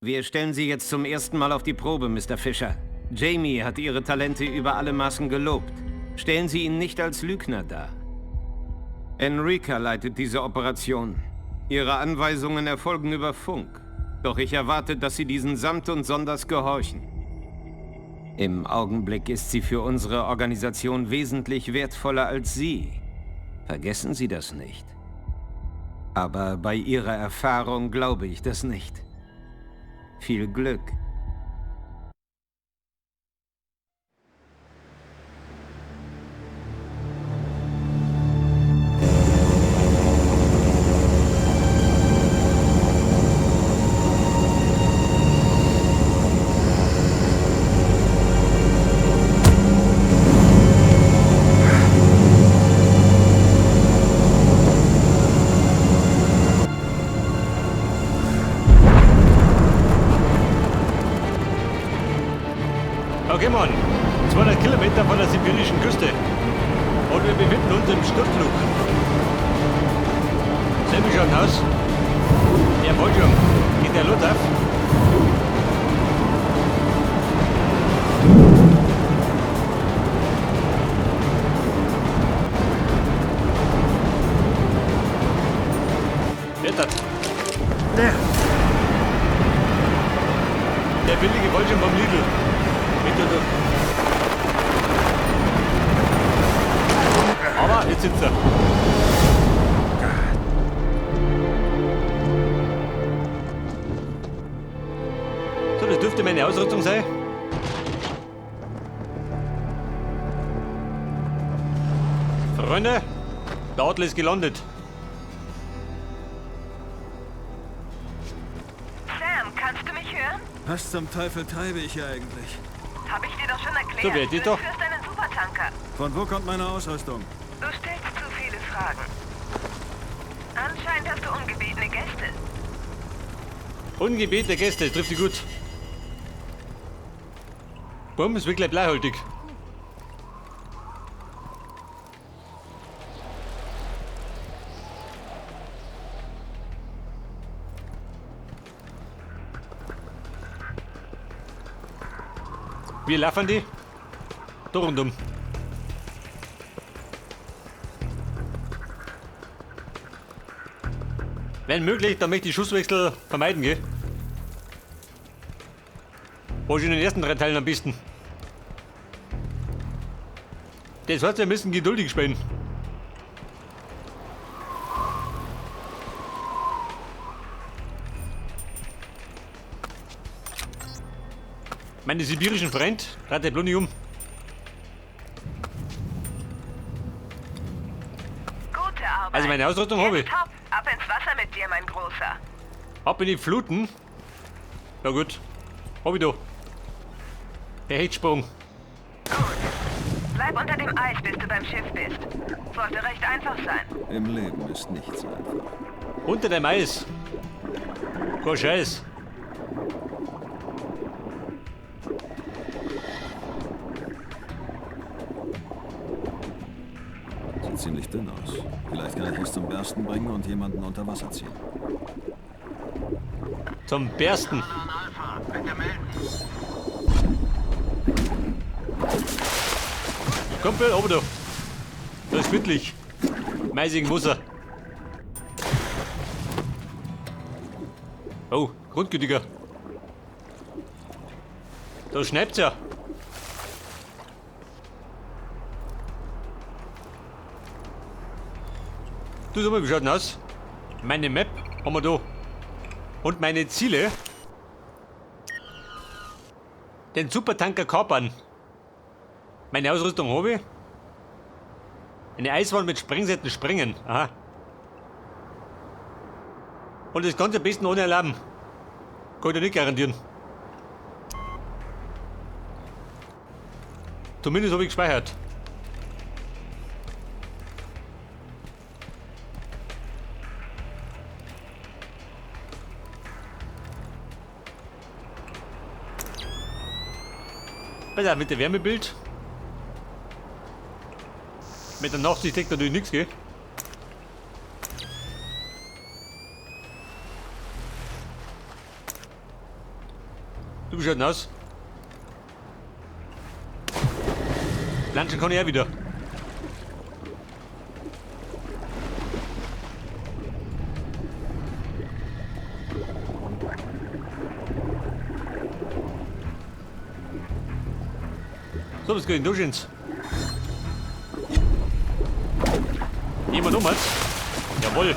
Wir stellen Sie jetzt zum ersten Mal auf die Probe, Mr. Fisher. Jamie hat Ihre Talente über alle Maßen gelobt. Stellen Sie ihn nicht als Lügner dar. Enrica leitet diese Operation. Ihre Anweisungen erfolgen über Funk. Doch ich erwarte, dass Sie diesen samt und sonders gehorchen. Im Augenblick ist sie für unsere Organisation wesentlich wertvoller als Sie. Vergessen Sie das nicht. Aber bei Ihrer Erfahrung glaube ich das nicht. Viel Glück. Okay, Mann. 200 Kilometer von der sibirischen Küste. Und wir befinden uns im Sturzflug. Sammy schaut aus. Der Fallschirm. Geht der Lot auf? Wer das? Der. Der billige Fallschirm vom Lidl. Mit und durch. Aber jetzt sitzt er. So, das dürfte meine Ausrüstung sein. Freunde, der Adler ist gelandet. Sam, kannst du mich hören? Was zum Teufel treibe ich hier eigentlich? Hab ich dir doch schon erklärt. So, wer die du doch? entführst einen Supertanker. Von wo kommt meine Ausrüstung? Du stellst zu viele Fragen. Anscheinend hast du ungebetene Gäste. Ungebetene Gäste, das trifft sie gut. Bumm, ist wirklich bleihaltig. Wie laufen die? Da rundum. Wenn möglich, dann möchte ich Schusswechsel vermeiden, gell? War schon in den ersten drei Teilen am besten. Das heißt, wir müssen geduldig spielen. Meine sibirischen Freund, dreht der Bluni um. Gute Arbeit. Also meine Ausrüstung habe ich. Jetzt hopp, ab ins Wasser mit dir, mein Großer. Ab in die Fluten. Na gut. Hab ich da. Der Hechtsprung. Gut. Bleib unter dem Eis, bis du beim Schiff bist. Sollte recht einfach sein. Im Leben ist nichts einfach. Unter dem Eis. Kein Scheiß. Sieht ziemlich dünn aus. Vielleicht kann ich es zum Bersten bringen und jemanden unter Wasser ziehen. Zum Bersten. Kumpel, oben da. Da ist gemütlich. Meisigen Wasser. Oh, grundgütiger. Da schneit's ja. Du sag mal, wie schaut denn aus? Meine Map haben wir da. Und meine Ziele. Den Supertanker kapern. Meine Ausrüstung habe ich. Eine Eiswand mit Sprengsätzen sprengen. Aha. Und das Ganze am besten ohne Alarm. Kann ich dir nicht garantieren. Zumindest habe ich gespeichert. Pass auf, mit dem Wärmebild. Mit der Nachtsicht deckt natürlich nichts, gell? Du, wie schaut denn aus? Planschen kann ich auch wieder. So, was geht denn durch? Jemand um hat? Jawohl.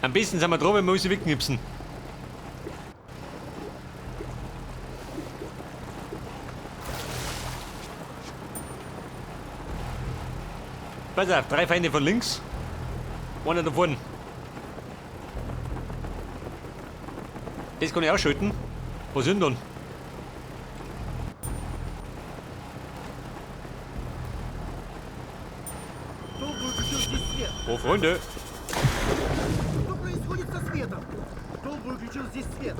Am besten sind wir dran, wenn wir uns wegknipsen. Pass auf, 3 Feinde von links, einer da vorne. Das kann ich ausschalten. Was sind denn? Oh, Freunde! Что происходит со светом? Кто выключил здесь свет?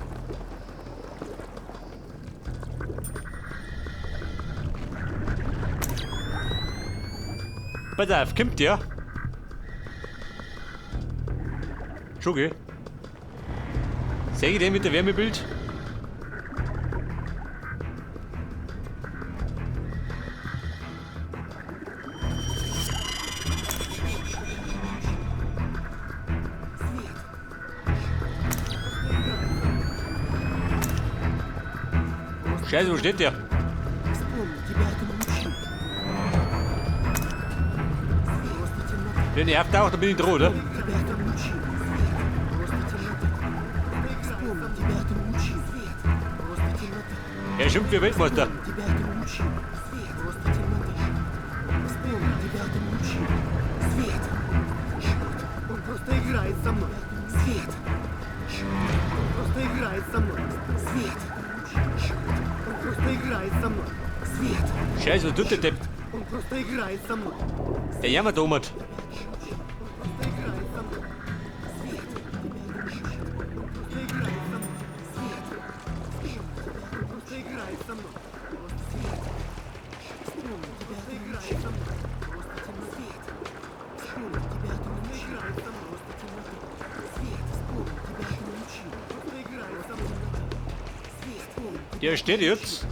Pass auf, kommt der? Schon, gell? Seh ich den mit dem Wärmebild? Scheiße, wo steht der? Wenn ich auftauche, dann bin ich dran, oder? Er schimpft wie Weltmeister. Scheiße, was tut der Depp? Der jammert da oben. Der steht jetzt.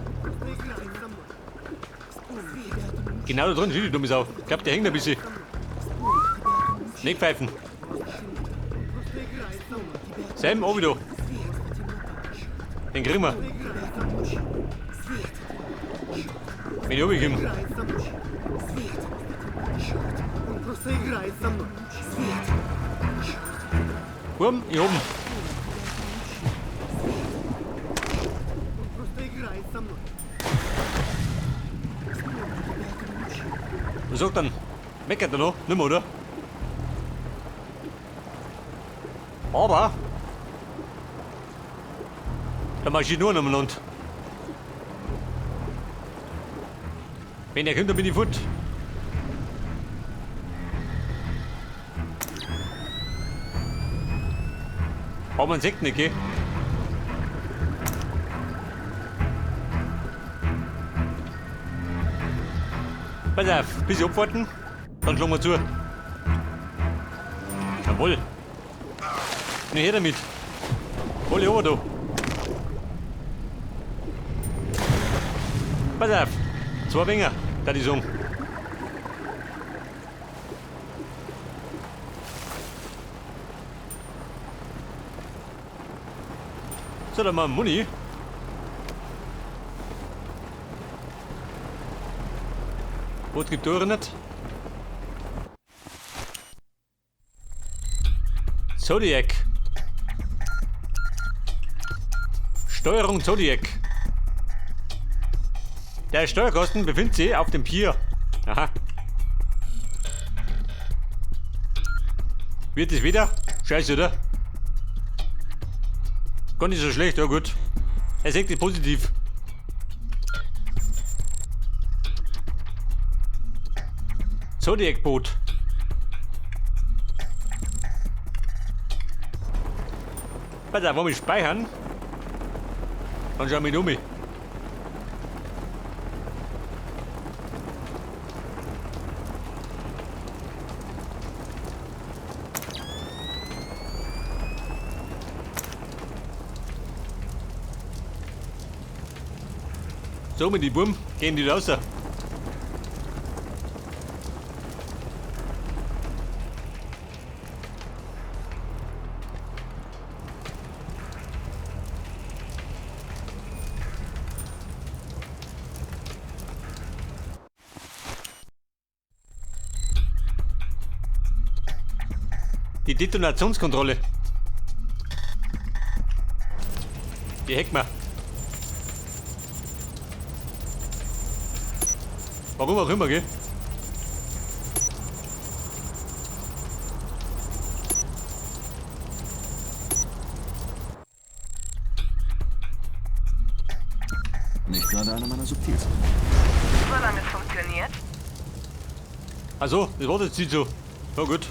Genau da drin steht die dumme Sau. Ich glaub, der hängt ein bisschen. Nicht pfeifen. Sam, oben da. Den kriegen wir. Wenn ich runterkomme. Komm, ich oben. Was sagt dann? Meckert er noch? Nimmer, oder? Aber da marschiert nur umeinander. Wenn er kommt, dann bin ich fort. Aber man sieht nicht, gell? Pass auf, bisschen abwarten, dann schlagen wir zu. Jawohl. Nur her damit. Alle runter da. Pass auf, 2 Winger, da die sagen. So, dann mal Muni. Boot gibt Tore nicht. Zodiac. Steuerung Zodiac. Der Steuerkosten befindet sich auf dem Pier. Aha. Wird es wieder? Scheiße, oder? Gar nicht so schlecht, ja gut. Er sagt es positiv. Zodiac-Boot. Pass auf, wollen wir speichern? Dann schauen wir um. So, mit die Burm gehen die raus. Die Detonationskontrolle. Die hacken wir. Warum auch immer, gell? Nicht gerade einer meiner subtilsten. Solange es funktioniert. Also, das war jetzt nicht so. Na gut.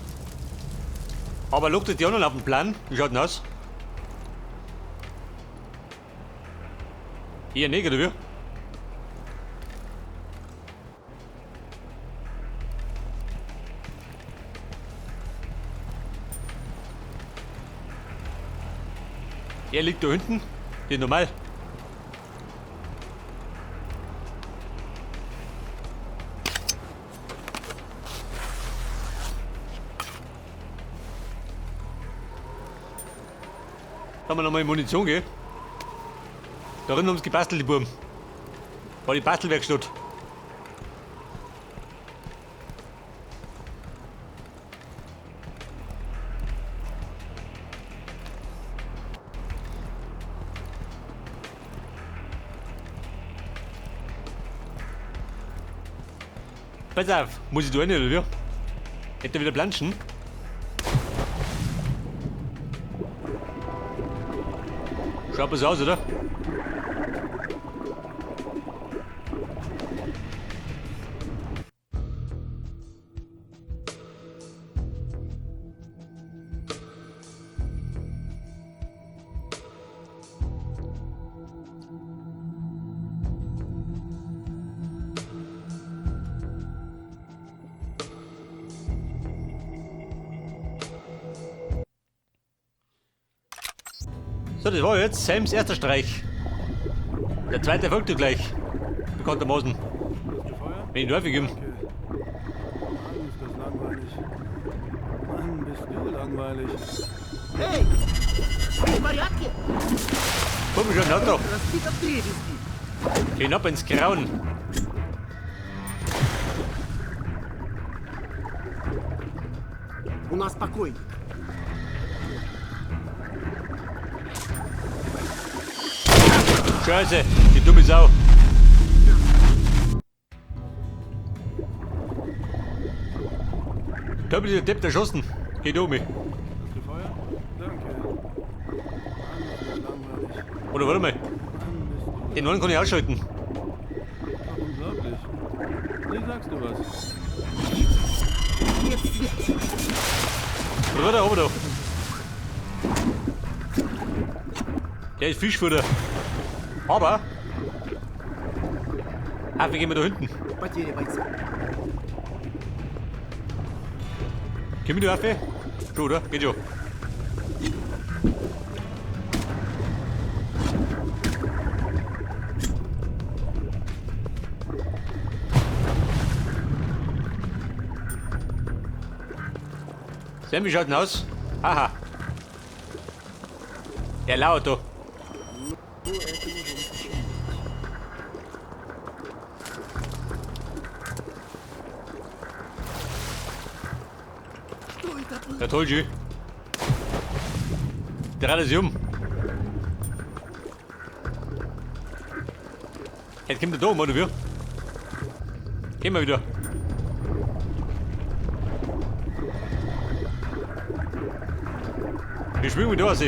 Aber lockt die anderen auf den Plan? Wie schaut denn aus? Eher nicht, oder wie? Er liegt da hinten. Geht normal. Da haben wir nochmal Munition, gell? Da drin haben sie gebastelt, die Buben. War die Bastelwerkstatt. Pass auf, muss ich da rein, oder wie? Hätte wieder planschen? Schaut was aus, oder? So, das war jetzt Sams erster Streich. Der zweite folgte gleich. Bekanntermaßen. Wenn ich Teufel geben. Mann, ist das langweilig. Mann, bist du langweilig. Эй! Вы в порядке? Komm schon, Auto. Разбито вдребезги. Hinab ins Grauen. У нас покойник. Scheiße, die dumme Sau. Da hab ich den Depp erschossen. Geht um mich. Hast du Feuer? Danke. Mann, ist das langweilig. Oder warte mal, Mann, bist du den neuen kann ich ausschalten. doch unglaublich. Nie sagst du was. Нет связи. Bruder, oben da. Der ist Fischfutter. Aber. Ah, wir gehen wir da hinten. Потеря бойца. Gehen wir da rauf? Schon, oder? Geht schon. Sam, wie schaut denn aus? Aha. Der lauert da. Что это было? Ja, toll, schön. Dreht sich um. Jetzt kommt der da um, oder wie? Gehen wir wieder. Wir schwimmen wieder raus.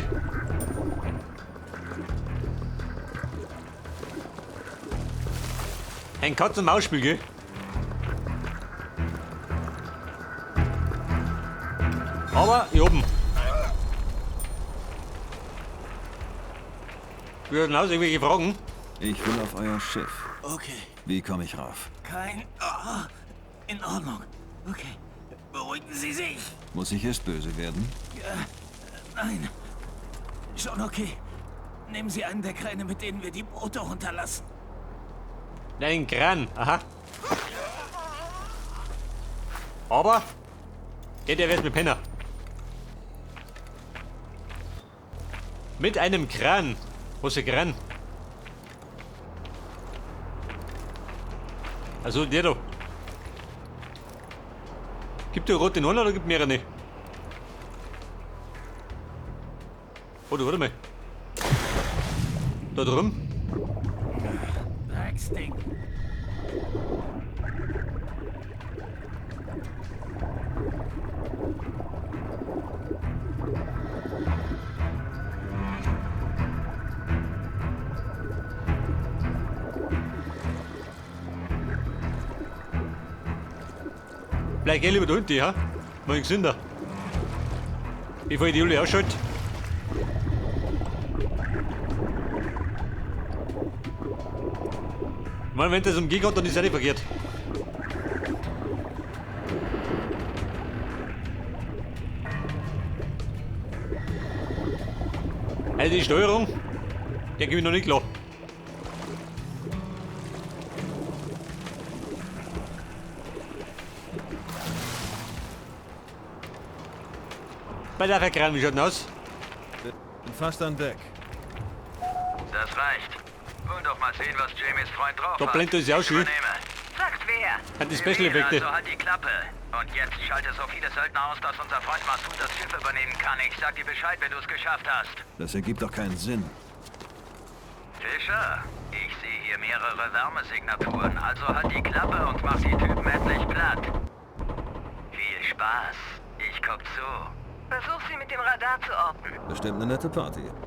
Ein Katz-und-Maus-Spiel, gell? Aber hier oben. Wir hatten aus irgendwelche Fragen. Ich will auf euer Schiff. Okay, Wie komme ich rauf? kein... Oh, in Ordnung. Okay, beruhigen Sie sich. Muss ich erst böse werden? Nein, schon okay. Nehmen Sie einen der Kräne, mit denen wir die Boote runterlassen. Einen Kran, aha. Aber ja, der wird mit Penner. Mit einem Kran. Wo ist der Kran? Also der da. Gibt der rote Nonne oder gibt mehrere? Oh, du, warte mal. Da drüben? Drecksding. Bleib geh lieber da hinten, ja? Mal gesünder. Bevor ich die Jule ausschalte. Ich meine, wenn das umgeht, dann ist es auch nicht verkehrt. Also die Steuerung, der gebe ich noch nicht klar. Bei der Verkran, wie schaut denn aus? Bin fast an Deck. Das reicht. Wollen doch mal sehen, was Jamies Freund drauf Da hat. blendet es ja auch Ich schön. übernehme. Sagt wer? Hat die Special Effekte. Also halt die Klappe. Und jetzt schalte so viele Söldner aus, dass unser Freund Masud das Schiff übernehmen kann. Ich sag dir Bescheid, wenn du es geschafft hast. Das ergibt doch keinen Sinn. Fischer, ich sehe hier mehrere Wärmesignaturen. Also halt die Klappe und mach die Typen endlich platt. Viel Spaß. Ich guck zu. Versuch sie mit dem Radar zu orten. Bestimmt eine nette Party.